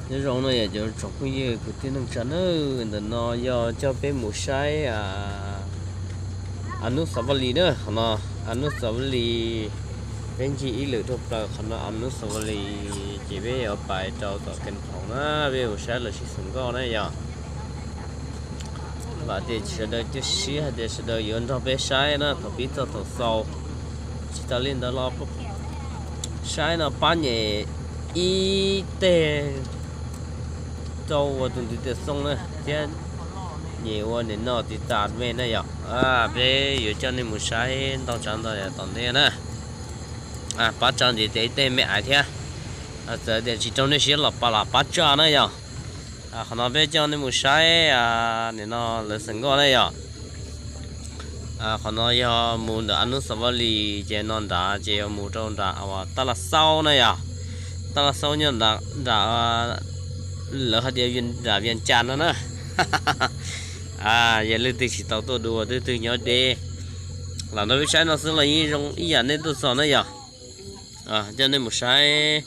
Nyob zoo no yog cov tsoom phooj ywg kwv tij neej tsa nawb, ntawm no yog coj peb mus saib a nub xav vaj lis na, qhov no a nub xav vaj lis. Peb ncig ib lwm rau plaws qhov no a nub xav vaj lis ces peb yuav pais rau tom Kees Khoom na, peb mus saib lawv sib xeem nkauj na yog. Vam tias sawv daws cia siab hais tias sawv daws yuav nrog peb saib na thaum pib txog thaum xaus. Tsis tas li ntawd los saib no pab nyem ib teg rau ua tus ntiv tes xoo na thiab nyem ua nim no tiv tas me na yom. Peb yuav coj nej mus saib ntau tsav ntau yam tom ntej na. Pab tsa ntiv tes ib teg me aiv thiab. Txawm tias tsis raug nej siab los pab lam pab tsa na yom. Qhov no peb coj nej mus saib nim no lawv xeem nkauj na yom. Qhov no yog mus ntawm a nub xav vaj lis ces no nrad ces yog mus rau nram uas Tab Laj Xaub na yom. Tab Laj Xaub nyob nram, lawv hais tias nram Vias Cas no na. Yog leej twg tsis tau tuaj dua twg twg nyob deb los nrog peb saib no xwb los yeej zoo ib yam nej tuaj txog na yom. Coj nej mus saib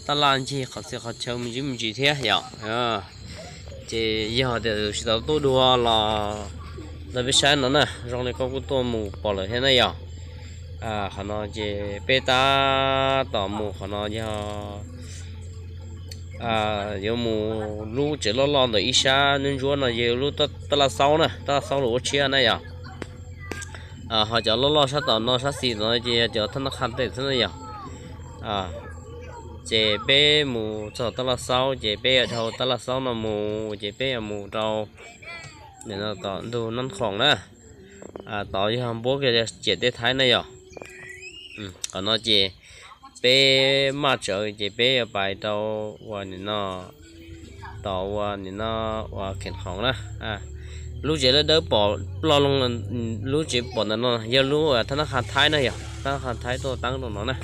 tab laj ncig qhov txhia qhov chaw me ntsis me ntsis thiab yom. Ces yog tias tsis tau tuaj dua los nrog peb saib no na, zoo li koj kuj tuaj mus pom lawm thiab na yom. Qhov no ces peb tab tom mus qhov no yog yuav mus lub tsev loj loj ntawm ib sab ntsuab ntsuab no yog lub Tab Laj Xaub na, Tab Laj Xaub lub ua tshiab na yom. Ho cov loj loj sab tom no sab xis no ces yog cov thab nab qha tes xwb na yom. Ces peb mus txog Tab Laj Xaub ces peb yuav dhau Tab Laj Xaub no mus ces peb yuav mus rau tom ntug Nab Khoom na. Tod yog npuab kiag ciam teb Thaib na yom. Qhov no ces peb maj tsawv ces peb yuav pais rau uas nim no, tom uas nim no uas Kees Khoom na. Lub tsev dawb dawb pom ploj loo, lub tsev pom ntawm no yog lub thab nab qha Thaib na yom, thab nab qha Thaib tuaj teeb rau no na.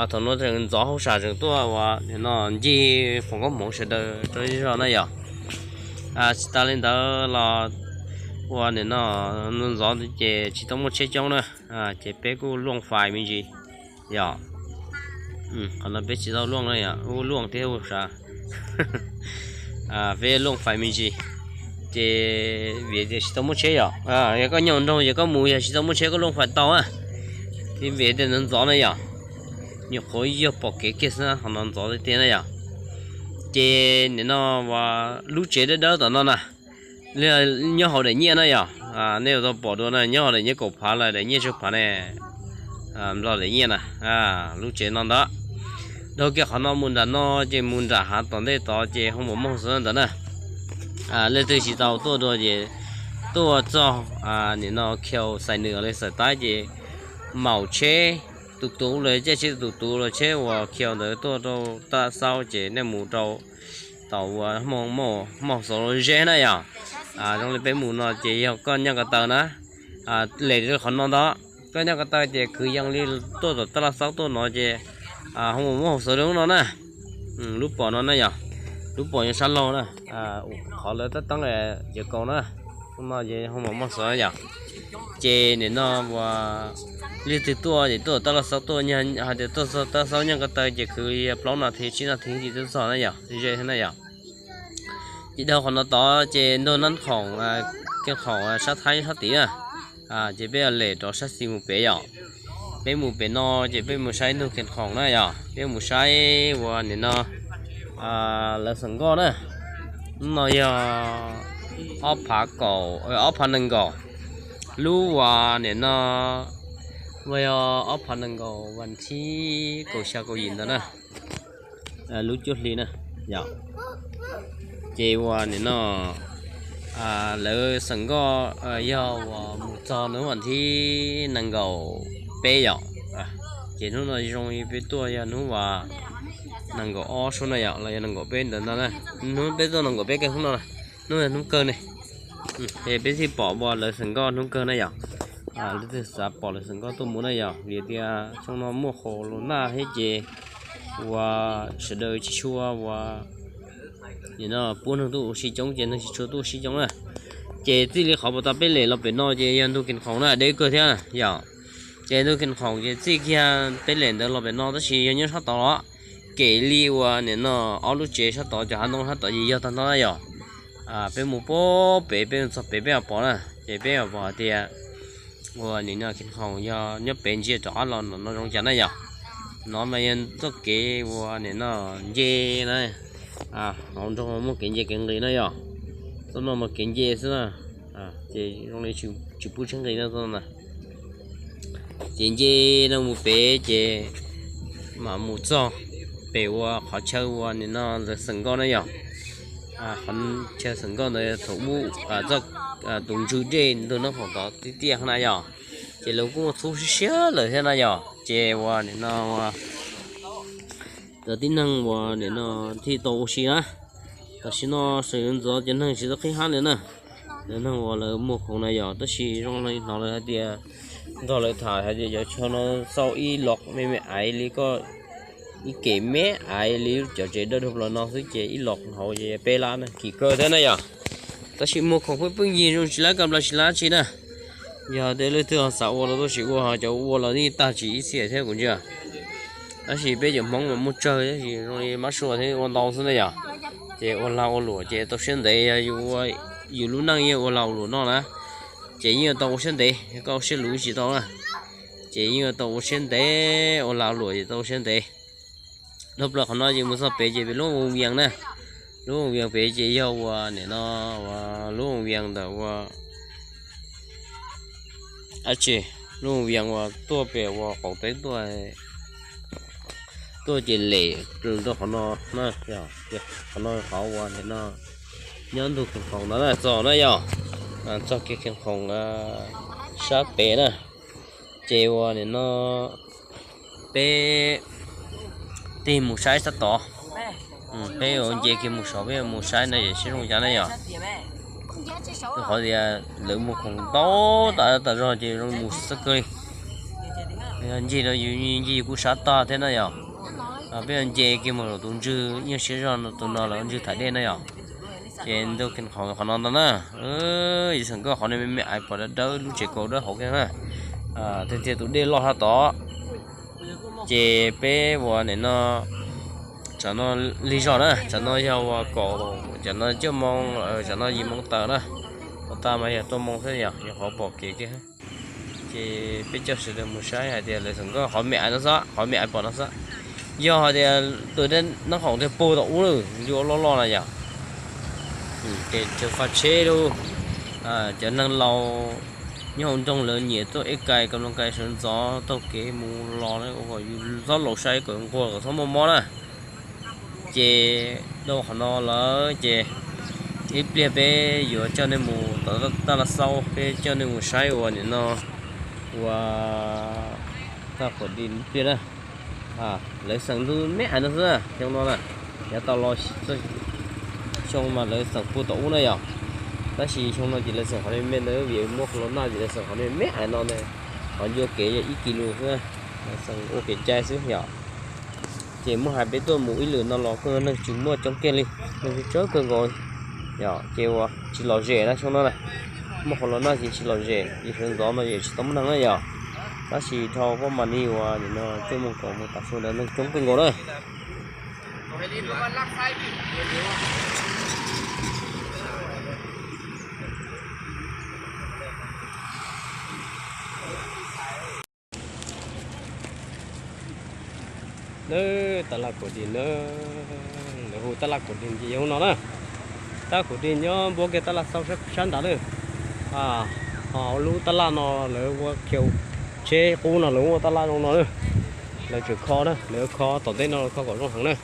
Thaum no tseem ntxov hauj sam tseem tuaj uas nim no ncig foom koob hmoov sawv daws rau zej zog na yom. Tsis tas li ntawd los uas nim no ntxov ces tsis tau muaj tsheb coob na, ces peb kuj luaj fais me ntsis yom. Qhov no peb tsis tau luaj na yom, ua luaj thiab ua sav. Peb luaj fais me ntsis ces vim tias tsis tau muaj tsheb yom. Yog koj nyob nroog ces koj mus yog tsis tau muaj tsheb koj luaj fais tau na. Vim tias ntxov ntxov na yom, nyuam qhuav yog pom kev kiag xwb, qhov no ntxov tiag tiag na yom. Ces nim no uas lub tsev dawb dawb tom no na, nyob hauv daim nyiaj na yom. Nej yuav tau pom dua na, nyob hauv daim nyiaj kaum phav los daim nyiaj tsawg phav ne, nplog daim nyiaj na. Lub tsev no ntawd, dhau kiag qhov no mus nram no ces mus nram hav tom ntej tod ces hoo mos mooj xwb ntawd na. Leej twg tsis tau tuaj dua ces tuaj txog nim no khiau xais nws li xais taib ces maum tsheb, tus tuv los caij tsheb, tus tuv los tsheb uas khiau ntawd tuaj rau Tab Laj Xaub ces nej mus rau tom uas mooj xov ze na yom. Zoo li peb mus no ces yog koj nyob ko taw na, lem rau qhov no ntag, koj nyob ko taw ces kwv yees li tuaj tom Tab Laj Xaub tuaj no ces hoo mos mooj xov ze no na. Lub pom no na yom, lub pom yog sab laug na, qhov lawv tab teeb cawv kaus na, no ces hoo mos mooj xov yom. Ces nim no uas leej twg tuaj ces tuaj tom Tab Laj Xaub tuaj, hais tias tuaj txog Tab Laj Xaub nyob ko taw ces kwv li plaub nas this tsib nas this ces tuaj txog na yom, ze thiab na yom. Ces dhau qhov no tod ces ntug Nab Khoom, Kees Khoom sab Thaib sab tid na. Ces peb yuav lem rov sab xis mus pem yom. Peb mus pem no ces peb mus saib ntug Kees Khoom na yom, peb mus saib uas nim no lawv xeem nkauj na. Hnub no yog ob phav kaum, ob phav nees nkaum, lub uas nim no uas yog ob phav nees nkaum vas thib kaum xya kaum yim ntawd na, lub cuaj hli na yom. Ces uas nim no lawv xeem nkauj yog uas mus txog hnub vas thib nees nkaum peb yom. Ces hnub no zoo li peb tuaj yog hnub vas nees nkaum ob sub na yom, los yog nees nkaum peb ntawd ntag na. Hnub peb tuaj nees nkaum peb kawg hnub no, hnub no hnub kawg ne. Ces peb thiaj pom uas lawv xeem nkauj hnub kawg na yom. Leej twg xav pom lawv xeem nkauj tuaj mus na yom, vim tias xyoo no muaj qhov los nag thiab ces uas sawv daws tsis tshua uas nim no puab neeg tuaj ua si coob ces neeg tsis tshua tuaj ua si coob na. Ces txij li qhov puas tau peb lem los pem no ces yog ntug Kees Khoom na, deb kawg thiab yom. Ces ntug Kees Khoom ces txij kiag peb lem ntawd los pem no tab sis yog nyob sab tod los, Kev li uas nim no ob lub tsev sab tod cov hav ntoo sab tod ces yog tag nrho na yom. Peb mus puag pem, peb mus txog pem peb mam pom na, ces peb mam pom hais tias uas nim no Khiv Khoom yog nyob pem ntsia rov qab los no zoo cas na yom. No mas yog txoj kev uas nim no nce na, hauv nroog muaj kev nce kev nqis na yom. Txoj no mas kev nce xwb na, ces zoo li tsis pub tsheb nqis na txoj no na. Ces nce no mus pem ces mam mus txog pem uas qhov chaw uas nim no lawv xeem nkauj na yom. Qhov chaw xeem nkauj ntawd thaum ub tus ntswg dej ntug Nab Khoom tod tiaj tiaj na yom, ces lawv kuj muaj txhub siab siab lawm thiab na yom. Ces uas nim no cov tib neeg uas nim no thiaj tau ua si na. Tam sim no sawv ntxov cov neeg tsis tau qhib hab li na. Cov neeg uas lawv muag khoom na yom, tab sis zoo li hnov lawv hais tias, nrog lawv tham hais tias cov chaw no xauj ib los me me aiv li koj, ib kem me aiv li cov tsev dawb dug los no xwb ces ib los hauv ces peb lab na, kim kawg thiab na yom. Tab sis muag khoom pheej pheej yig zoo tsis lab kab nplas tsis lab tsi na. Yog tias leej twg ho xav ua los tuaj sim ua, ho cov ua los yeej tag tsis ib txhia thiab kuv ntsia. Tab sis peb cov Hmoob mas muaj tsawg tab sis zoo li mab sua thiab ua ntau xwb na yom. Ces ua lag ua luam ces tau siab ntev, yog yus ua yus lub neej yeej ua lag ua luam noj na, ces yeej yuav tau ua siab ntev, koj ua siab luv tsis tau na. Ces yeej yuav tau ua siab ntev, ua lag ua luam ces tau ua siab ntev. Dhau plaws qhov no ces mus txog pem ces pem lub Voos Vias na. Lub Voos Vias pem ces yog uas nim no uas lub Voos Vias ntawm uas dab tsi, lub Voos Vias uas tuaj pem uas qaum teb tuaj, tuaj ces lem rau qhov no na. Qhov no qhov uas nim no nyob ntug Khiv Khoom no na, txog na yom, txog kiag Khiv Khoom sab pem na. Ces uas nim no peb tig mus saib sab tod, peb yuav nce kiag mus saud, peb yuav mus saib no es seb zoo cas na yom. Rau qhov tias lawv muag khoom ntau tas tas zog ces zoo mus txog kawg li. Yog ncig no yus ncig yus kuj sab tag thiab na yom. Peb yuav nce kiag mus saum tus ntswg nyuag siab zog no, tus no lawv ua ntswg thaiv dej na yom. Ces ntug Khiv Khoom qhov no ntag na. Yus xeem nkauj qhov no me me aiv pom dawb dawb lub tsev kaus dawb hauv kiag na. Tiag tiag tus dej loj sab tod. Ces peb uas nim no tsam no lig zog na, tsam no yog uas kaum, tsam no cuaj moo, tsam no yim moo tawm na. Ua tas mas yog rau moo xwb yom, yog qhov pom kev kiag. Ces peb coj sawv daws mus saib hais tias lawv xeem nkauj qhov me aiv no xwb, qhov me aiv pom no xwb. Yog hais tias tus dej Nab Khoom tiag puag tom ub lawm, ncua loj loj na yom. Ces tsawg faj tsheb lauj, cov neeg laus nyob hauv nroog lawv nyiam tuaj eb kais kam loos kais sawv ntxov taug kev mus los na, kom yus txhob laus sai kom nquag kom txhob muaj mob na. Ces dhau qhov no lawm ces ib pliag peb yuav coj nej mus tom taj laj xaub, peb coj nej mus saib uas nim no uas taj quam di ib pliag na. Lawv xeem ntug me aiv no xwb, xyoo no na, yav tau los xyoo mas lawv xeem puag tom ub na yom. Tab sis xyoo no ces lawv xeem qhov me me ntawd vim muaj qhov los noj ces lawv xeem qhov me me aiv no ntag. Qhov ncua kev yog ib kis lus xwb, lawv xeem ua kev cai xwb yom. Ces muab hais peb tuaj mus ib lwm no los kuj neeg tsis muaj coob kiag li, neeg tsawg kawg nkaus li. Yog ces uas tsis lom zem na xyoo no na, muaj qhov los noj ces tsis lom zem, ces sawv ntxov no ces tsis tau muaj neeg na yom. Tab sis dhau pab mas ni uas nim no cuaj moos kaum moos tas su ntawd neeg coob kawg nkaus na. Lawv taj laj kuam di na, lawv hu taj laj kuam di ces yog hauv no na. Taj kuam di nyob npuab kiag taj laj xaub sab nrad na. Ho lub taj laj no lawv ua khiaus tsheb qub no lawv ua taj laj zoo no na. Lawv tseem kho na, lawv kho tom ntej no kho kom zoo heev na.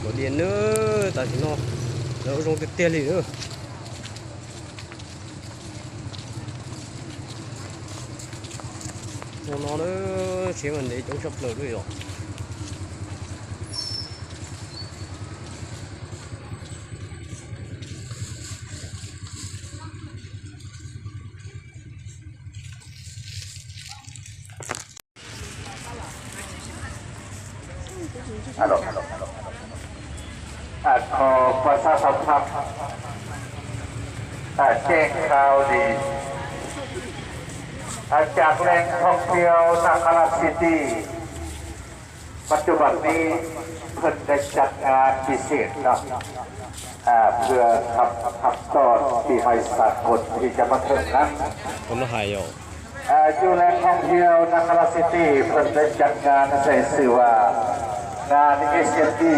Cov diav na, tam sim no lawv ua zoo tiag tiag li na. Zoo no na, tsheb mas ntev coob tshaj plaws li os. Kho pab sab xov thab ceeb khaus li, จากแหล่งท่องเที่ยวนาคราซิตี้ ปัจจุบันนี้เพิ่นได้จัดงานพิเศษเนาะ เพื่อทำทำต้อนปีใหม่สากลที่จะมาถึงนั้น Ua no hais yog อยู่แหล่งท่องเที่ยวนาคราซิตี้ เพิ่นได้จัดงานใส่ชื่อว่างาน เอสเอ็มดี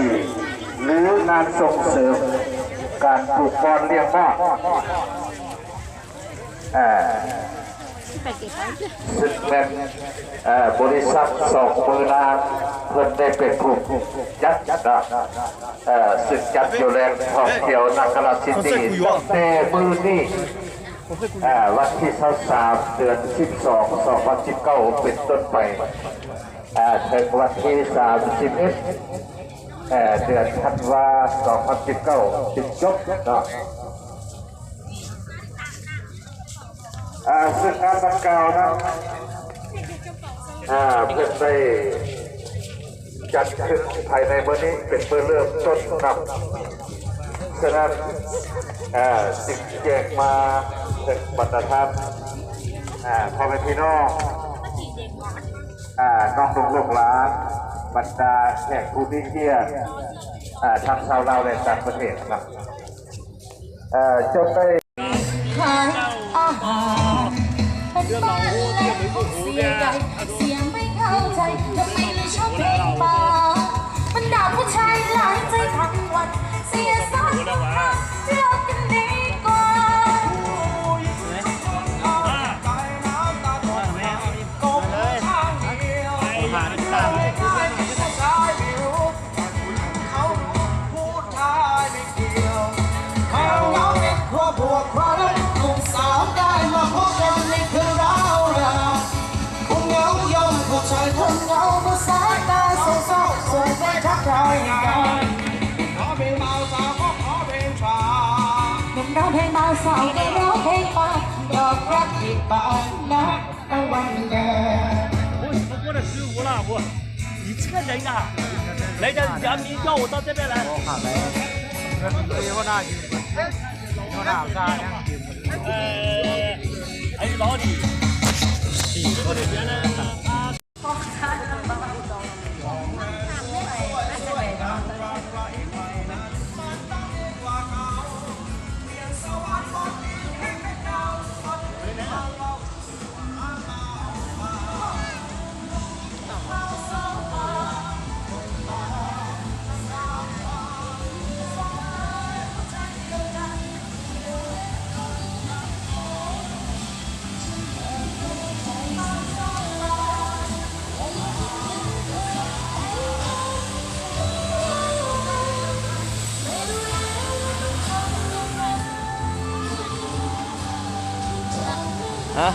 หรืองานส่งเสริมการปลูกมอดเลี้ยงมอด ซึ่งแม่นบริษัทสองมือนางเพิ่นได้เป็นผู้จัดนะ ซึ่งจัดอยู่แหล่งท่องเที่ยวนาคราซิตี้ตั้งแต่มื้อนี้ วันที่ซาวสาม เดือนสิบสอง สองพันสิบเก้า เป็นต้นไป ถึงวันที่สามสิบเอ็ด เดือนธันวา สองพันสิบเก้า จึงจบเนาะ ซึ่งงานดังกล่าวนั้น เพื่อได้จัดขึ้นภายในมื้อนี้เป็นมื้อเริ่มต้นนำ ฉะนั้นจึงแจ้งมาถึงบรรดาท่านพ่อแม่พี่น้อง น้องๆ ลูกหลาน บรรดาแขกผู้มีเกียรติ ทั้งชาวลาวและต่างประเทศครับ เจ้าไป ขายอาหารเป็นบ้านเล็กของเสียใหญ่ เสียไม่เข้าใจ ทำไมไม่ชอบเพลงเบา บรรดาผู้ชายหลายใจทั้งวัน เสียสาวทุกครั้งเลิกกันดีกว่า ผู้ชายไม่เกี่ยว ความเหงาเป็นครัวบวกความรัก หนุ่มสาวได้มาพบกันในคืนร้าวราน ความเหงาย่อมเข้าใจคนเหงา เมื่อสายตาส่องซอกส่องไปทักทายกัน ขอเพลงบ่าวสาวก็ขอเพลงช้า หนุ่มร้องเพลงบ่าวสาวก็ร้องเพลงป่า ดอกรักติดปากนะ ตะวันแดง โอ้ย ผมว่าน่ะซื้อหัวล่ะผม 你这个人啊，来点洋米叫我到这边来。哦，好嘞。那你有那有，有那啥呀？呃，哎，老李，我这边呢，啊。Hab,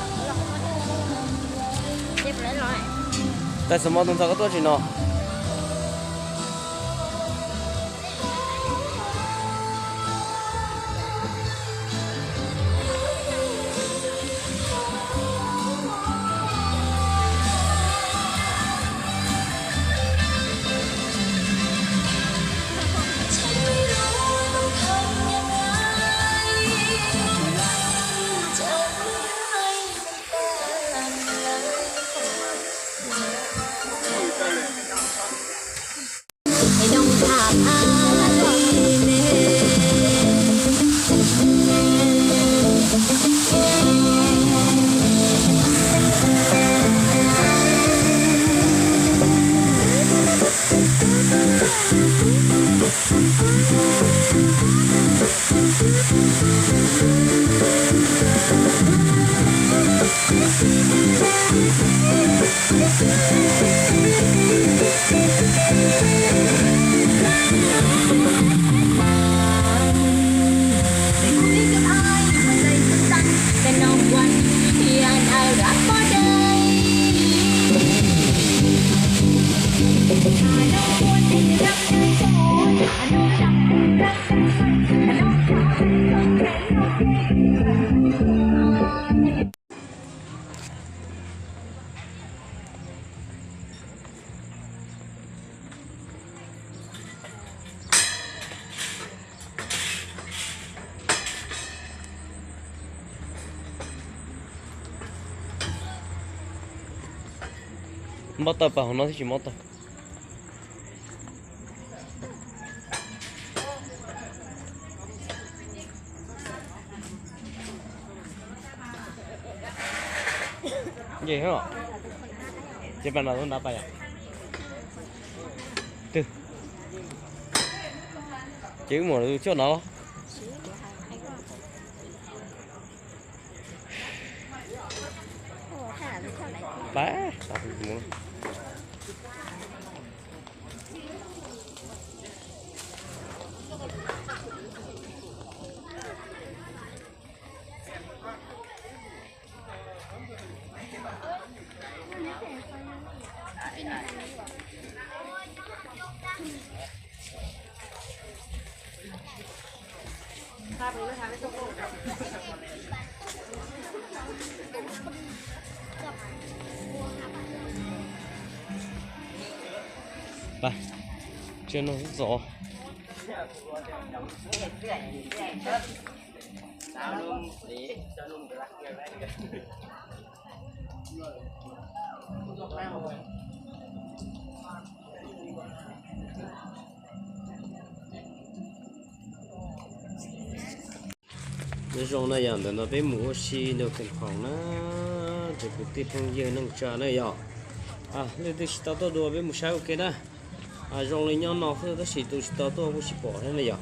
tais xav mov tus ntxhais koj tuaj tsis no? Mob taw pas hauv no thiab tsis mob taw. Ces pas no tus nrad pas yom. Twg? Ces wb mus coj no. Pab, Pab, tsiaj no xov. Nyob zoo na yom, ntawm no peb mus ua si ntawm Kees Khoom na, tsoom kwv tij phooj ywg neej tsa na yom. Leej twg tsis tau tuaj dua peb mus saib ua ke na. Zoo li nyob no xwb tab sis tus tsis tau tuaj kuj tsis pom thiab na yom.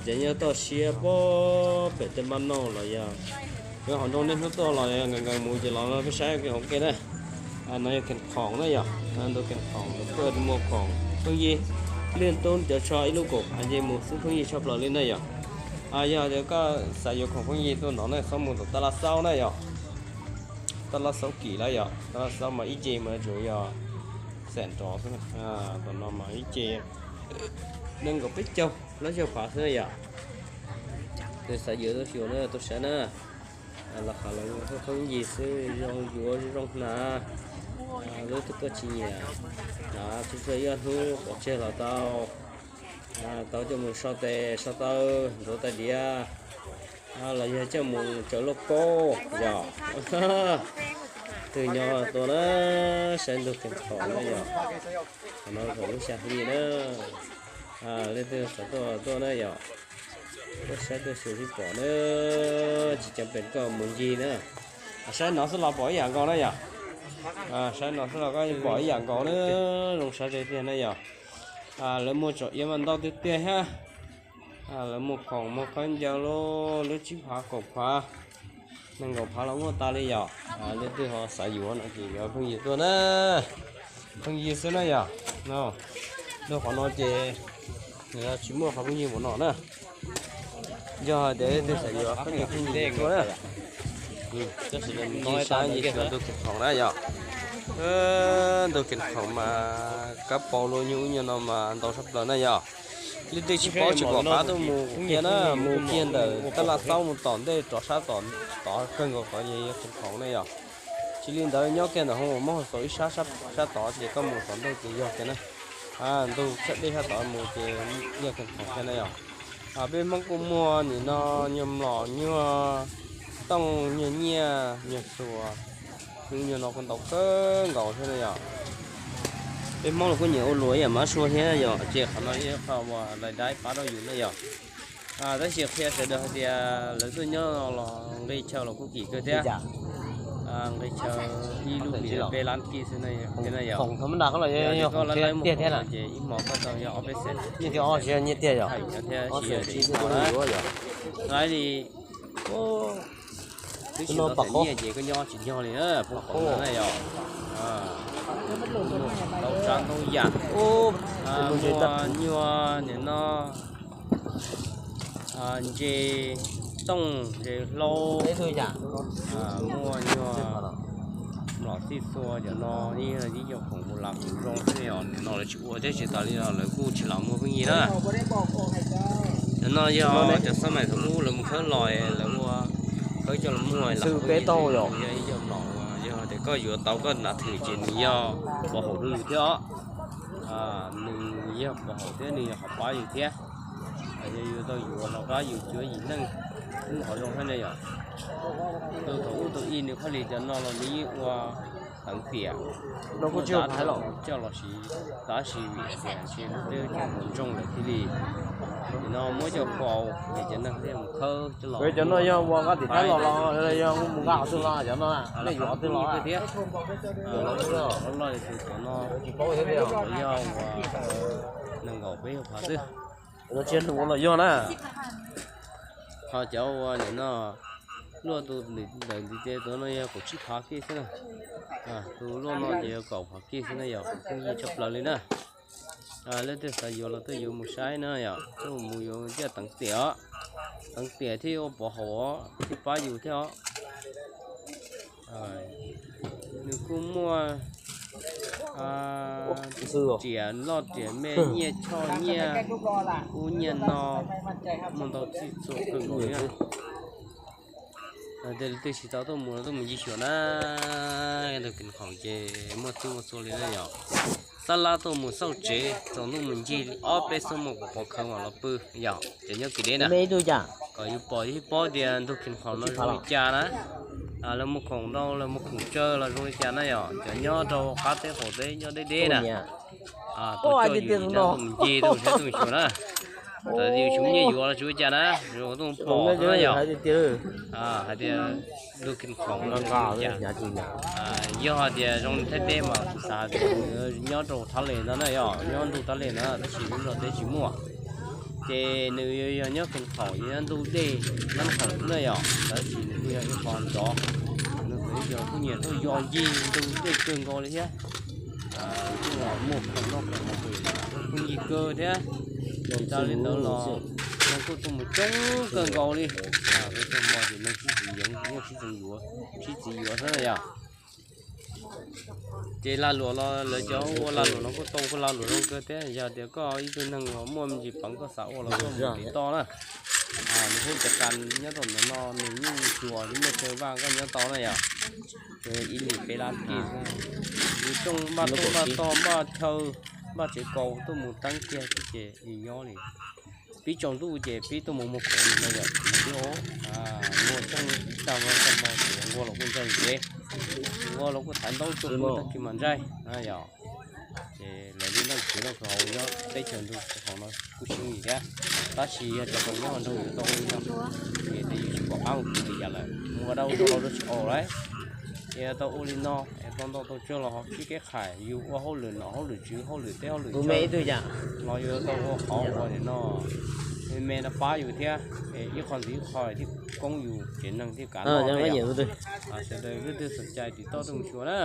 Ces nyob toj siab pob pem tej mab noj los yog nyob hauv nroog niaj hnub tuaj los nkees nkees mus ces los no peb saib ua ke na. No yog Kees Khoom na yom, ntug Kees Khoom, ntug Paj Muas Khoom, Phooj Ywg Liaj Tub cov tsho ib lub kaum phav nce mus xwb phooj ywg tshaj plaws li na yom. Yog tias koj xav yuav khoom phooj ywg tuaj no na txhob mus tom Taj Laj Xaub na yom. Taj Laj Xaub kim lawm yom, Taj Laj Xaub mas ib ce mas tsuas yog xeem nrov xwb, tom no mas ib ce nees nkaum peb caug plaub caug phav xwb na yom. Tus xav yuav tuaj xyuas na tuaj saib na. Los qhov los phooj ywg xwb zoo yuav zoo hnav, lub twg koj tsis nyiam hnav tsuj tsuag ib ob hnub pov tseg los tau. Tau coj mus so tes so taw ntxuav tais diav los yog coj mus tsaws lauj kaub yom. Twg nyob tuaj na, saib ntug Kees Khoom na yom. Qhov no thaum lub xya hli na, leej twg xav tuaj tuaj na yom. Tuaj saib tuaj xyuas sib pom na, tsis ceeb pem koj mus ncig na. Saib no xwb los pom ib yam nkaus na yom. Saib no xwb los koj pom ib yam nkaus na, zoo sab ze tiag na yom. Lawv muag tsom iav mas ntau tiag tiag thiab. Lawv muag khoom muag khaub ncaws lub tsib phav kaum phav, nees nkaum phav los muaj tas li yom. Leej twg ho xav yuav no ces yuav phooj ywg tuaj na. Phooj ywg xwb na yom. Lub qhov no ces tsis muaj qhov phooj ywg mus no na. Yog hais tias leej twg xav yuav koj niam phooj ywg tuaj na. Tab sis nce sab nce xyuas ntug Kees Khoom na yom. Ntug Kees Khoom mas kab paus luaj nyuj ub nyuag no mas ntau tshaj plaws na yom. Leej twg tsis paub tsis pom qab tuaj mus kiag na, mus kiag ntawm Taj Laj Xaub mus tom ntej rov sab tom, tod kawg nkaus tod ces yog Kees Khoom na yom. Tsis li ntawd nyob kiag ntawm hoo muab hauv xaus ib sab, sab tod ces koj mus tom ntej ces yog kiag na. Ntug sab dej sab tod mus ces yog Kees Khoom kiag na yom. Peb Hmoob kuj muag nim no nyuag mlom nyuag tooj nyuag nyiaj nyuag txhuas, nyuag no kuj ntau kawg nkaus thiab na yom. Peb Hmoob los kuj nyiam ua luam ib yam mab sua thiab yom, ces qhov no ib qho uas lais dab pab rau yus na yom. Tab sis qhia sawv daws hais tias lawv tuaj nyob no los nqi chaw los kuj kim kawg thiab. Nqi chaw ib lub hlis peb lab kij xwb na yom. Koj lab lab mus ces ib hmo koj tau yog ob peb xees thiab, tsis yog ib hmo na. Laiv li twb tsis tau tham nyiaj ces koj nyob tsis nyog li na, pom qhov no na yom. Ntau tsav ntau yam, muag nyuag nim no, ntses tooj ntses hlau, muag nyuag mlom txij txhua cov no, ib yam khoom mus lam khoom zoo xwb os. Nim no lawv tsis ua thiab tsis tas li no lawv kuj tsis lam muag pheej yig na. Nim no yog cov xab mais thaum ub lawv mus khawb los lawv ua khawb coj los muag lam pheej yig, yog ib yam mlom uas yog tias koj yuav tau koj nav thwm ces nws yog pov haum rau yus thiab os. Nws yog pov haum thiab nws yog qhov pab yus thiab. Yog yus tau yuav los qab yus cuav yim neej, wb qhov zoo thiab ne yom. Tus thaum ub tus ib nws khaub lig cov no los nws yeej ua teev tiam, coj los siv, tab sis vim tias ntshe twb cov mus ntsoog lawm thiaj li, nim no muab coj faus ces cov neeg thiaj mus khawb coj los. Cov no yog ua nqa tim Thaib los los yog mus nqa qhov twg los cov no, nej yuav qhov twg los thiab? Loj li tus cov no yog ua nees nkaum peb caug phav xwb. Tsis yog hnub los yog na. Ho cov uas nim no luaj tus ntawm ntiv tes tuav no yog kaum tsib phav kiag xwb na. Tus luaj no ces yog kaum phav kiag xwb na yom, pheej yig tshaj plaws li na. Leej twg xav yuav los tuaj yuav mus saib na yom, tuaj mus yuav coj teev tiam os, teev tiam thiaj ua pov haum os, thiaj pab yus thiab os. Nws kuj muaj riam loj riam me, nyiaj choj nyiaj ub nyiaj no, muaj ntau txij txhua kawg nkaus li na. Tej leej twg tsis tau tuaj mus los tuaj mus ncig xyuas na. Ntug Khim Khoom ces muaj txhij muaj txhua li na yom. Xab lab tuaj mus xauj tsev tsaus ntuj mus ncig li ob peb xuab moos kom pov khawv mam los pw yom, ces nyob kev deb na. Kom yus pom yus paub tias ntug Khim Khoom no zoo li cas na. Lawv muag khoom rau, lawv muag khoom tsawg los zoo li cas na yom, cov nyob rau qab teb qaum teb nyob deb deb na. Tuaj coj yus cov tuaj mus ncig tuaj mus saib tuaj mus xyuas na. Txawm yus tsis muaj nyiaj yuav los tsis ua cas na, yuav tuaj mus pom xwb na yom. Hais tias ntug Khim Khoom no zoo li cas. Yog hais tias zoo li Thaib teb mas kuv xav tias nws nyob rau Thab Lem no na yom, nyob ntug Thab Lem no tab sis lub nroog teb tsis muaj. Ces nws yog nyob Khim Khoom, yog nyob ntug dej Nab Khoom xwb na yom, tab sis nws kuj yog ib qho nrov. Nws kuj yog kuj nyiam tuaj yos ncig ntug dej kawg nkaus li thiab. Kuj muaj khoom noj khoom haus, kuj ncig kawg thiab. Tsis tas li ntawd los neeg kuj tuaj mus coob kawg nkaus li. Peb tuaj hmo ces neeg sib txiv yeev, yeej sib txiv yuav, sib txiv yuav xwb na yom. Ces lag luam los lawv cov ua lag luam no kuj tau, kuj lag luam zoo kawg thiab. Yog tias koj ib tug neeg uas muaj me ntsis peev koj xav ua los koj mus tiv toj na. Nws pheej cov kas nyob rau ntawm no nws yeej xyuas muaj chaw vaj koj nyob tau na yom. Ib lim peb lab kiag xwb. Yus rooj npaj rooj npaj tog npaj chaw npaj tsev kaus tuaj mus teeb kiag xwb ces yus nyob li. Pib tsaus ntuj ces pib tuaj mus muag khoom li no yom, txiv pib ob, muag tseeb ib tag hmo tag hmo ces nquag los kuj ntsaig ntsev, nquag los kuj thaiv ntaub tuaj pw tag kis mas ntsaig na yom. Ces lawv li neej txiv loj kawg hauv nyob teb chaws ntug hauv no kuj sib lim thiab, tab sis yog cov khoom nyob hauv nroog yuav tau ua li no, vim tias yus tsis pom qab mus khwv li cas lawm, mus ua dab ua dog los dab tsis haum lawm. Es tau ua li no es tau ntau tau tsawg los ho sib keb qhais, yus ua hauj lwm nom hauj lwm tswv hauj lwm teb hauj lwm chaw los yuav tau ua qhov ua nim no me me no pab yus thiab, es ib qho ntxiv ib qho thiaj koob yus tsev neeg thiaj kav noj na yom. Sawv daws leej twg xom cai tiv toj tuaj mus xyuas na.